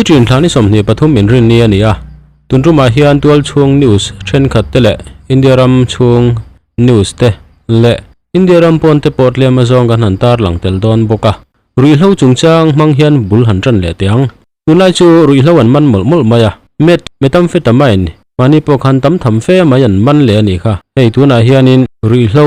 ṭin thla ni 23 inrinni a ni a, tun ṭumah hian tualchhung news ṭhenkhat te leh India ram chhung news te leh India ram pawn te pawh tlem azawng kan han tarlang tel dawn bawk a. Ruihhlo chungchang hmang hian bul han ṭan leh teh ang. Tunlai chu ruihhlo an man mawlh mawlh mai a, Meth, Methamphetamine, mahni pawh khan tam tham fe mai an man leh a nih kha. Hei tunah hianin ruihhlo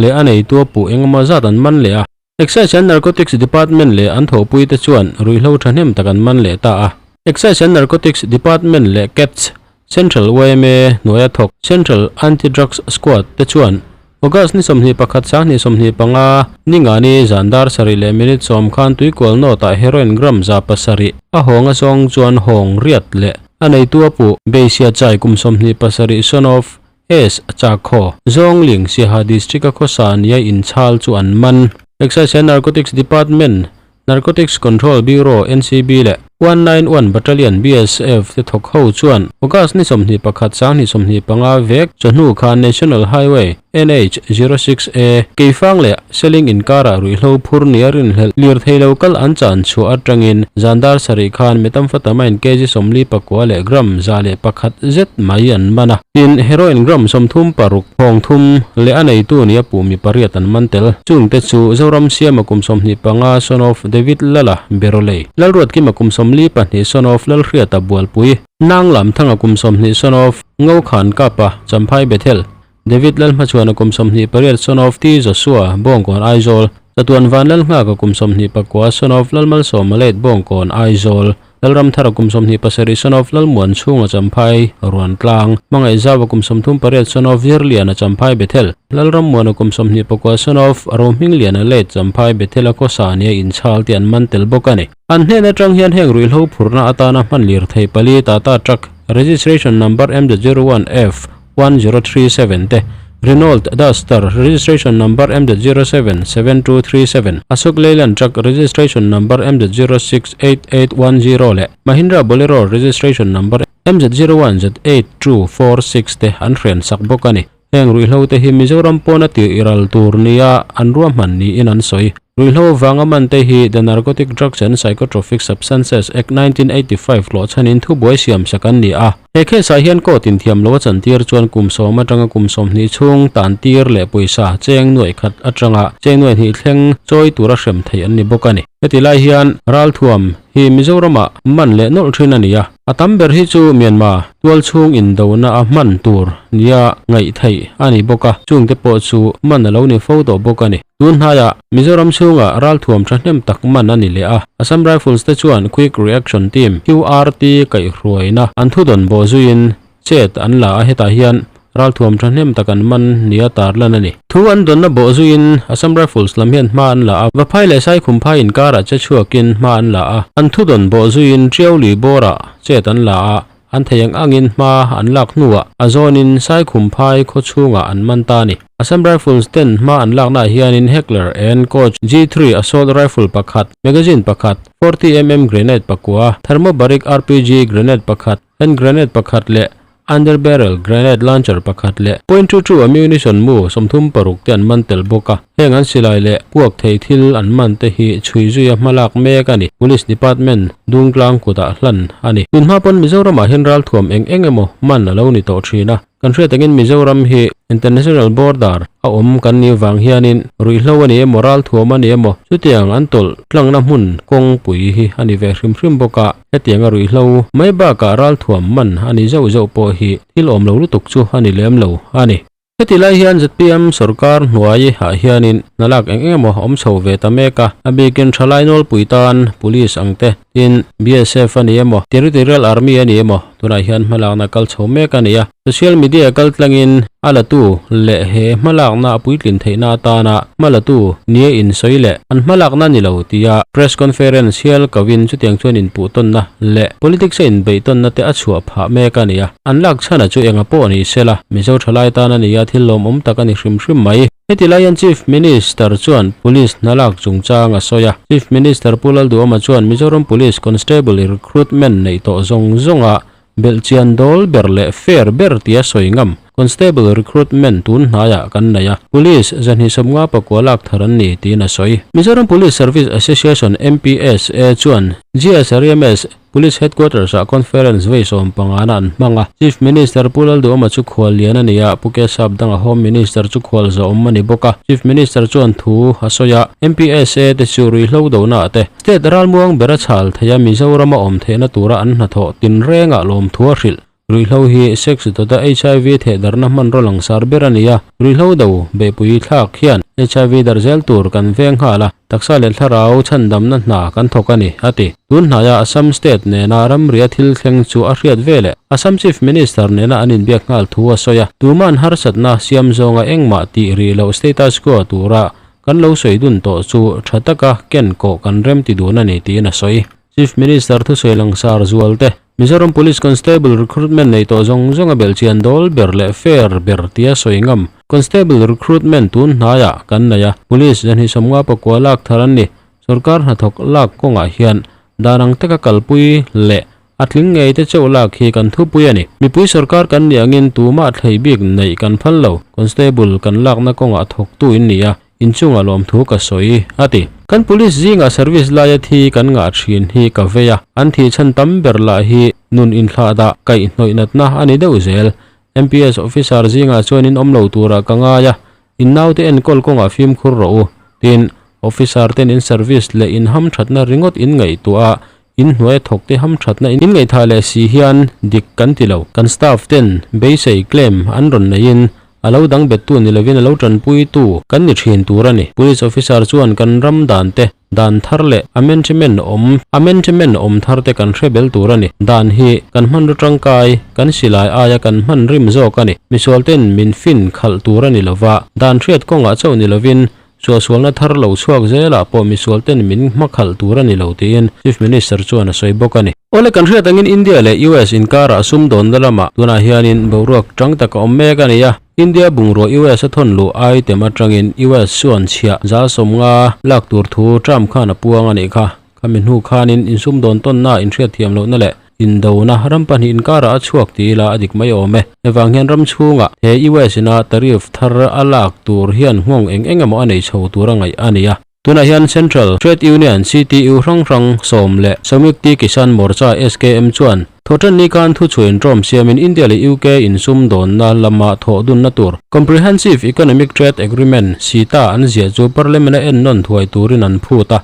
leh a neitu a puh engemaw zat an man leh a. Excise and Narcotics Department leh an thawhpuite chuan ruihhlo thahnem tak an man leh ta a. Excise and Narcotics Department leh CATS, Central yma hnuaia thawk Central Anti-Drugs Squad te chuan August ni 21 2025 ningani zan dar sarih leh minute sawm khan tuikual note ah heroin gram 700 a hawng a zawng chuan hawng riat leh a neitu a puh Beisia chai kum 27 son of S Chakho Zawngling Siaha District a khawsa nia inchhal chu an man. Excise and Narcotics Department Narcotics Control Bureau, NCB, leh 191 Battalion, BSF, te thawk ho chuan August ni 21 2025 vek chawhnu khan National Highway, NH, 06A, Keifang leh Seling inkarah ruihhlo phur nia rinhlelh lirthei lo kal an chan chhuah atangin zan dar sarih khan methamphetamine kg 49 leh gram 101 zet mai an man a. Tin, heroin gram 36 Thawng thum leh a neitu nia puh mi pariat an man tel. Chungte chu Zoram Siama kum 25 son of David Lala Berolei, Lalruatkima kum 42 son of Lalhriata Bualpui, Nang Lamthanga kum 20 son of Ngokhan Kapa Champhai Bethel, David Lalhmachhuana kum 28 son of T Joshua Bawngkawn Aizawl, Chatuan Van Lalnghaka kum 29 son of Lalmalsawma Late Bawngkawn Aizawl, Lalramthara kum 27 son of Lalmuan chhunga Champhai Ruan Tlang, Hmangaihzaua kum 38 son of Zirliana Champhai Bethel, Lalrammuana kum 29 son of Rohmingliana Late Champhai Bethel a khawsa nia inchhal te an man tel bawk a ni. An hnen atang hian heng ruihhlo phurna atana hman lir thei pali Tata Truck registration number MZ01F 1037 te, Renault Duster registration number MZ07 7237, Ashok Leyland Truck registration number MZ06 8810 leh Mahindra Bolero registration number MZ01 Z8246 te an hrian sak bawk a ni. Heng ruihhlo te hi Mizoram pawna tir i ral tur nia an ruahman niin an sawi. Ruihhlo vanga man te hi The Narcotic Drugs and Psychotropic Substances Act 1985 hlawhchhanin thubuai siam sak an ni a. He case ah hian court in thiam lo a chantir chuan kum sawm atanga kum 20 chhung tan tir leh pawisa cheng nuaih khat atanga cheng nuaih hnih thleng chawi tura hrem theih an ni bawk a ni. Heti lai hian ralthuam hi Mizoramah man leh nawlh thin a ni a, a tam ber hi chu Myanmar tualchhung indona a hman tur nia ngaih theih a ni bawk a, chungte pawh chu man a lo ni fo tawh bawk a ni. Tun hnaiah Mizoram chhungah ralthuam thahnem tak man a ni leh a, Assam Rifles te chuan Quick Reaction Team, QRT, kaihhruaina an thudawn bawh zuiin chet an la a, hetah hian ralthuam thahnem tak an man nia tarlan a ni. Thu an dawnna bawh zuiin Assam Rifles lam hian hma an la a, Vaphai leh Saikhumphai inkarah che chhuakin hma an la a, an thudawn bawh zuiin Tiauli bawrah chet an la a, An thei ang angin hma an lak hnuah a zawnin Saikhumphai khaw chhungah an man ta a ni. Assam Rifles ten hma an laknaah hianin Heckler and Koch G3 assault rifle pakhat, magazine pakhat, 40 mm grenade pakua, thermobaric RPG grenade pakhat, hand grenade pakhat leh under barrel grenade launcher pakhat leh point two two ammunition mu 36 te an man tel bawk a. Heng an silai leh puak thei thil an man te hi chhui zuia hmalak mek a ni. Police Department Dungtlang kutah hlan a ni. Tun hma pawn Mizoramah hian ralthuam eng eng emaw man a lo ni tawh thin a. Kan hriat angin Mizoram hi International Border a awm kan nih vang hianin ruihhlo a ni emaw ralthuam a ni emaw chutiang an tawlh tlangna hmun kawngpui hi a ni ve hrim hrim bawk a. Hetianga ruihhlo mai bakah ralthuam man a ni zauh zauh pawh hi thil awm lo lutuk chu a ni lem lo a ni. Heti lai hian zpm sorkar hnuai ah hianin hnalak eng eng emaw awm chho ve ta mek a, a bikin thalai nawlpui tan Police ang te, tin BSF a ni emaw, Territorial Army a ni emaw tunah hian hmalakna kal chho mek a ni a. Social media kal tlangin a latu leh he hmalakna a puitlin theihna atana hmalatu nia insawi leh an hmalakna ni lo tia press conference hial kovin chutiang chuan inpuhtawnna leh politics a inbeihtawnna te a chhuah phah mek a ni a. An lak chhana chu enga pawh ni sela, Mizo thalai tan a ni a, thil lawmawm tak a ni hrim hrim mai. Heti laiin Chief Minister chuan Police hna lak chungchang a sawi a. Chief Minister Pu Lalduhoma chuan Mizoram Police Constable recruitment neih tawh zawng zawnga belhchian dawl ber leh fair ber tia sawi ngam Constable recruitment tun hnaiah kan nei a, Police 259 lak thar an ni tiin a sawi. Mizoram Police Service Association, MPSA, chuan GSRMS. Police Headquarters ah Conference vei sawmpangana an hmang a. Chief Minister Pu Lalduhoma chu khual lian a ni a, Pu Kesap danga Home Minister chu khual zawhawm a ni bawk a. Chief Minister chuan thu a sawi a, MPSA te chu ruihhlo dohna ah te, State ralmuang bera chhal theia Mizorama awm theihna tura an hnathawh tinrengah lawmthu a hrilh. Ruihhlo hi sex dawta HIV thehdarhna hmanraw langsar ber a ni a, ruihhlo do beihpui thlak hian HIV darh zel tur kan veng nghal a, taksa leh thlarau chhandamna hna kan thawk a ni, a ti. Tun hnaia Assam state nena ramria thil thleng chu a hriat ve leh Assam Chief Minister nena an inbiak nghal thu a sawi a, tuma'n harsatna siam zawnga engmah tih rih loh status quo tura kan lo sawi dun tawh chu tha taka ken kawh kan remti dun a ni tiin a sawi. Chief Minister thusawi langsar zualte Mizoram Police Constable recruitment nei tawh zawng zawng a belhchian dawl ber leh fair ber tia sawi ngam. Constable recruitment tun hnaiah kan nei a, Police zanhi sawmnga pakua lak thar an ni. Sorkar hnathawk lak kawngah hian dan ang taka kalpui leh a tling ngei te chauh lak hi kan thupui a ni. Mipui sorkar kan nih angin tumah thlei bik neih kan phal lo. Constable kan lakna kawngah thawktu in ni a, Inchungah lawmthu ka sawi, a ti. Kan police zingah service laia thi kan ngah thin hi ka vei a, an thih chhan tam ber lah hi nun inthlahdah kaihhnawih natna a ni deuh zel. MPS officer zingah chuan in awm lo turah ka ngai a, in naute enkawl kawngah fimkhur rawh u. Tin, officer ten in service leh in hamthatna ringawt in ngaihtuah a, in hnuaia thawkte hamthatna in ngaihthah leh si hian dik kan ti lo. Kan staff ten beisei claim an rawn neiin A lo dang bettu ni lovin a lo tanpuitu kan ni thin tur a ni. Police officer chuan kan ram dan te, dan thar leh amendment awm amendment awm thar te kan hre bel tur a ni. Dan hi kan hmanraw tangkai, kan silai aia kan hman rim zawk a ni. Misual ten min fin khalh tur a ni lova, dan hriat kawngah chauh ni lovin Suahsualna thar lo chhuak zelah pawh misual ten min hmakhalh tur a ni lo tiin Chief Minister chuan a sawi bawk a ni. Awle kan hriat angin India leh US inkarah sumdawnna lamah tunah hianin boruak tang tak a awm mek a ni a, India bungrua US a thawn luh item atangin US chuan chhiah zal 50 lak tur thu Trump khan a puang a nih kha. Khami hnu khanin insumdawn tawnna inhriatthiam lohna leh Indona ram pahnih inkarah a chhuak ti ila a dik mai awm e. Hevang hian ram chhungah he US ina tariff thar a lak tur hian nghawng eng eng emaw a nei chho tur a ngaih a ni a. Tunah hian Central Trade Union, CTU, hrang hrang sawm leh Samyukti Kisan Morcha, SKM, chuan thawhtanni khan thuchhuain ṭawm siamin India leh UK insumdawnna lama thawh dunna tur Comprehensive Economic Trade Agreement, CETA, an ziah chu Parliament-a ennawn thuai turin an phut a.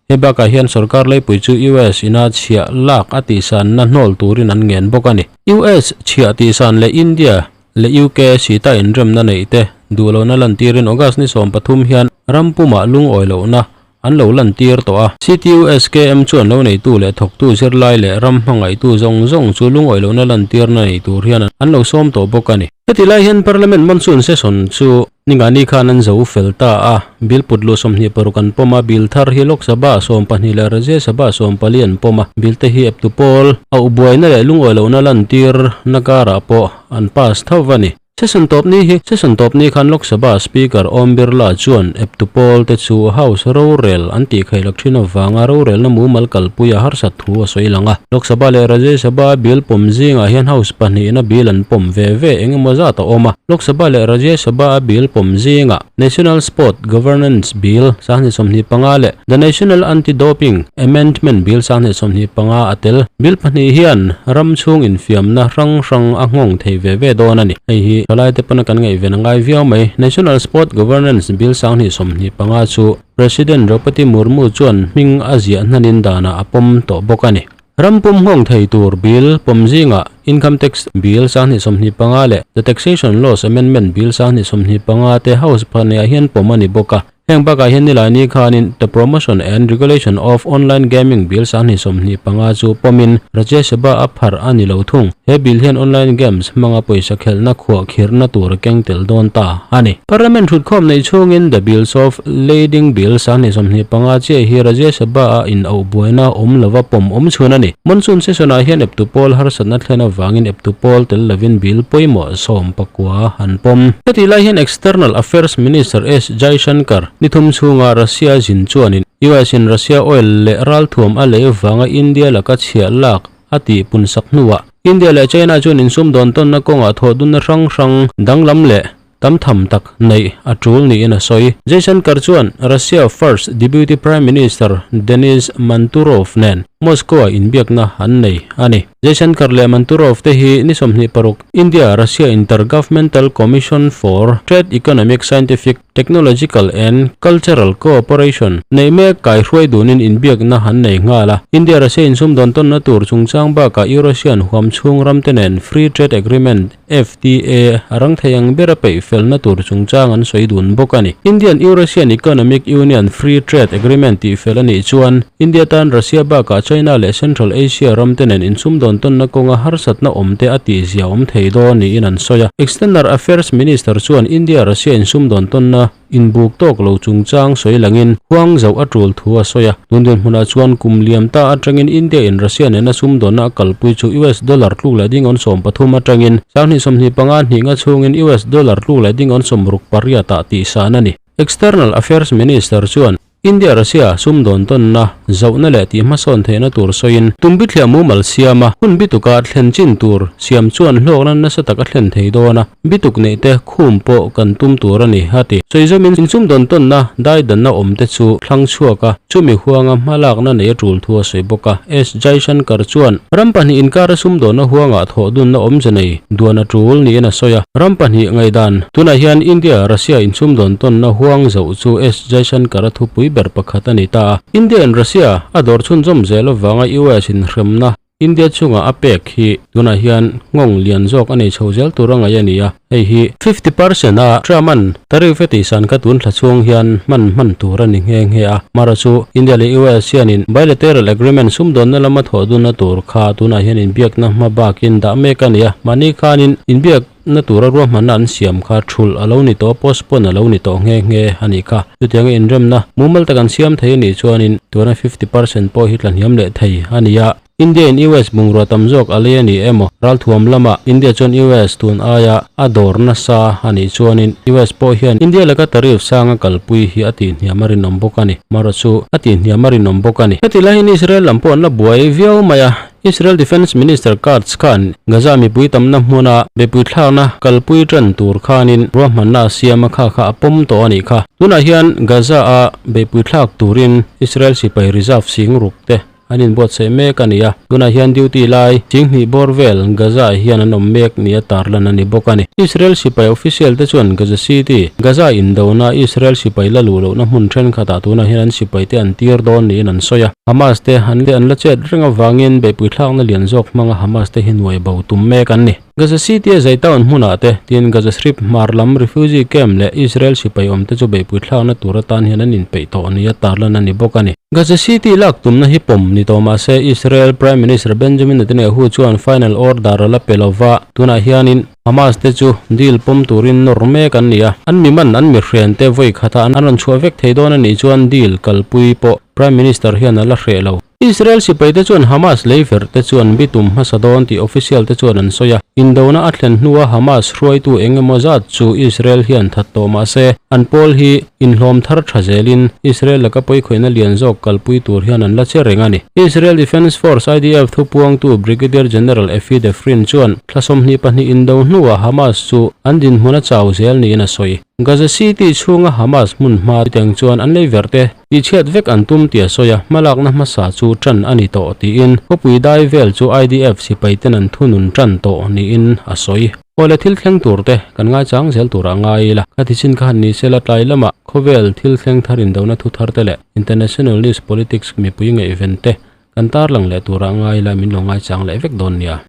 He bakah hian sorkar leipui chu US ina chhiah lak a tihsanna hnawl turin an ngen bawk a ni. US chhiah tihsan leh India leh UK sita inremna neih te duh lohna lantirin August ni 13 hian ram pumah lungawi lohna an lo lantir tawh a. CTUSKM chuan lo neitu leh thawktu zirlai leh ram hmangaihtu zawng zawng chu lungawi lohna lantirna nei tur hian an lo sawm tawh bawk a ni. Heti lai hian Parliament monsoon session chu Ningani khan an zo fel ta a, bill put luh 26 an pawm a, bill thar hi Lok Sabha 12 leh Rajya Sabha 14 an pawm a, bill te hi eptu pawl a ubuaina leh lungawi lohna lantir na karah pawh an pass tho va ni. Session tawp ni hi Session tawp ni khan Lok Sabha Speaker Om Birla chuan eptu pawl te chu House rorel an tih khailak thin avanga rorelna mumal kalpui a harsat thu a sawi lang a. Lok Sabha leh Rajya Sabha bill pawm zingah hian House pahnihin a bill an pawm ve ve eng emaw zat a awm a. Lok Sabha leh Rajya Sabha a bill pawm zingah National Sport Governance Bill 2025 leh The National Anti-Doping Amendment Bill 2025 a tel. Bill pahnih hian ram chhung infiamna hrang hrang a nghawng thei ve ve dawn a ni. Hei hi thalaite pawna kan ngaihven a ngai viau mai. National Sport Governance Bill 2025 chu President Draupadi Murmu chuan hming a ziah hnanin danah a pawm tawh bawk a ni. Ram pum nghawng thei tur bill pawm zingah Income Tax Bill 2025 leh The Taxation Laws Amendment Bill 2025 te House pahniah hian pawm a ni bawk a. Heng bakah hian nilaini khanin The Promotion and Regulation of Online Gaming Bill 2025 chu pawmin Rajya Sabha a pharh a ni lo thung. He bill hian online games hmanga pawisa khelhna khuah khirhna tur a keng tel dawn ta a ni. Parliament thutkhawm neih chhungin The Bills of Lading Bill 2025 chiah hi Rajya Sabha-a inauh buaina awm lova pawm awm chhun a ni. Monsoon session-ah hian eptu pawl harsatna thlen avangin eptu pawl tel lovin bill pawimawh 19 an pawm. Hetih lai hian External Affairs Minister S Jaishankar ni thum chhunga Russia zin chuanin US-in Russia oil leh ralthuam a lei avanga India laka chhiah lak a tih punsak hnuah India leh China chuan insumdawn tawnna kawngah thawhdunna hrang hrang danglam leh tam tham tak neih a tul niin a sawi. Jaishankar chuan Russia First Deputy Prime Minister Denis Manturov nen. Moscow-ah inbiakna an nei a ni. Jaishankar leh Manturov te hi ni 26 India-Russia Intergovernmental Commission for Trade Economic Scientific Technological and Cultural Cooperation neih mek kaihruai dunin inbiakna an nei nghal a. India-Russia insumdawn tawnna tur chungchang bakah Eurasian huam chhung ramte nen Free Trade Agreement, FTA, a rang thei ang bera peih felna tur chungchang an sawi dun bawk a ni. Indian-Eurasian Economic Union Free Trade Agreement tih fel a nih chuan India tan Russia bakah China leh Central Asia ramte nen insumdawn tawnna kawnga harsatna awmte a tihzia awm thei dawn niin an sawi a. External Affairs Minister chuan India-Russia insumdawn tawnna inbuk tawk lo chungchang sawi langin huang zauh a tul thu a sawi a. Tun dinhmunah chuan kum liam ta atangin India in Russia nena sumdawnna a kalpui chu US dollar tluk leh dingawn 13 atangin 2025 hnih nga chhungin US dollar tluk leh dingawn 68 ah tihsan a ni. External Affairs Minister chuan India-Russia sumdawn tawnna, zauhna leh tihhmasawn theihna tur sawiin tum bithliah mumal siam a, hun bituka thlen chin tur siam chuan hlawkna nasa tak a thlen thei dawn a, bituk neih te khum pawh kan tum tur a ni, a ti. Sawi zawmin insumdawn tawnna daidanna awm te chu thlang chhuak a, chumi huanga hmalakna nei a tul thu a sawi bawk a. S Jaishankar chuan ram pahnih inkara sumdawnna huangah thawh dunna awmze nei duan a tul niin a sawi a, ram pahnih ngaihdan tunah hian India-Russia insumdawn tawnna huang zauh chu S Jaishankar a thupui ber pakhat a ni ta a. India in Russia a dawr chhunzawm zel avanga US in hremna India chungah a pek hi tunah hian nghawng lian zawk a nei chho zel tur a ngaih a ni a, hei hi 50% a Trump-a'n tariff a tihsan kha tun thla chhung hian hman hman tur a ni nghe nghe a. Mara chu India leh US hianin bilateral agreement sumdawnna lama thawh dunna tur kha tunah hian inbiakna hma bakin dah mek a ni a, mahni khanin inbiak Na tura ruahmanna an siam kha thulh a lo ni tawh, postpone a lo ni tawh nghe nghe a nih kha. Chutianga inremna mumal tak an siam thei a nih chuanin tuna 50% pawh hi tlahniam leh thei a ni a. India in US bungrua tam zawk a lei a ni emaw, ralthuam lama India chuan US tun aia a dawr nasa a nih chuanin US pawh hian India laka tariff sanga kalpui hi a tihhniam a rinawm bawk a ni. Marawh chu a tihhniam a rinawm bawk a ni. Heti laiin Israel lam pawh an la buai viau mai a. Israel Defence Minister Katz khan Gaza mipui tamna hmuna beipui thlakna kalpui tan tur khanin ruahmanna a siam a kha kha a pawm tawh a nih kha. Tunah hian Gaza-a beipui thlak turin Israel sipai reserve sing ruk te an inbuatsaih mek a ni a. Tunah hian duty lai Chinghnih bawr vel Gaza-ah hian an awm mek nia tarlan a ni bawk a ni. Israel sipai official te chuan Gaza City, Gaza indona Israel sipai la luh lohna hmun thenkhatah tunah hian an sipaite an tir dawn niin an sawi a. Hamas te an leh an la chet reng avangin beihpui thlakna lian zawk hmanga Hamas te hi nuai bo tum mek an ni. Gaza City a Zaytown hmunah te tin Gaza Strip hmar lam refugee camp leh Israel sipai awm te chu beihpui thlakna tur atan hian an inpeih tawh nia tarlan a ni bawk a ni. Gaza City lak tumna hi pawm ni tawh mah se Israel Prime Minister Benjamin Netanyahu chuan final order a la pe lova, tunah hianin Hamas te chu deal pawm turin nawr mek an ni a, an mi man an mi hren te vawi khata an rawn chhuah vek thei dawn a nih chuan deal kalpui pawh Prime Minister hian a la hreh lo. Israel sipai te chuan Hamas lei verh te chuan bitum hmasa dawn tih official te chuan an sawi a, indona a thlen hnua Hamas hruaitu eng emaw zat chu Israel hian that tawh mah se, an pawl hi inhlawm thar tha zelin Israel laka pawikhawihna lian zawk kalpui tur hian an la che reng a ni. Israel Defence Force, IDF, thupuangtu Brigadier General Effie Defrin chuan thla 22 indo hnuah Hamas chu an dinhmun a chau zel niin a sawi. Gaza City chhunga Hamas hmun hma teng chuan an lei verte tihchhiat vek an tum tih a sawi a, hmalakna hmasa chu tan a ni tawh tiin khawpui dai vel chu IDF sipaiten an thunun tan tawh niin a sawi. Awle thil thleng tur te kan ngaichang zel turah ngai ila, khati chin kha han ni sela tlai lamah khawvel thil thleng thar indona thu thar te leh International News Politics mipui ngaihven te kan tarlang leh turah ngai ila min lo ngaichang leh vek dawn nia.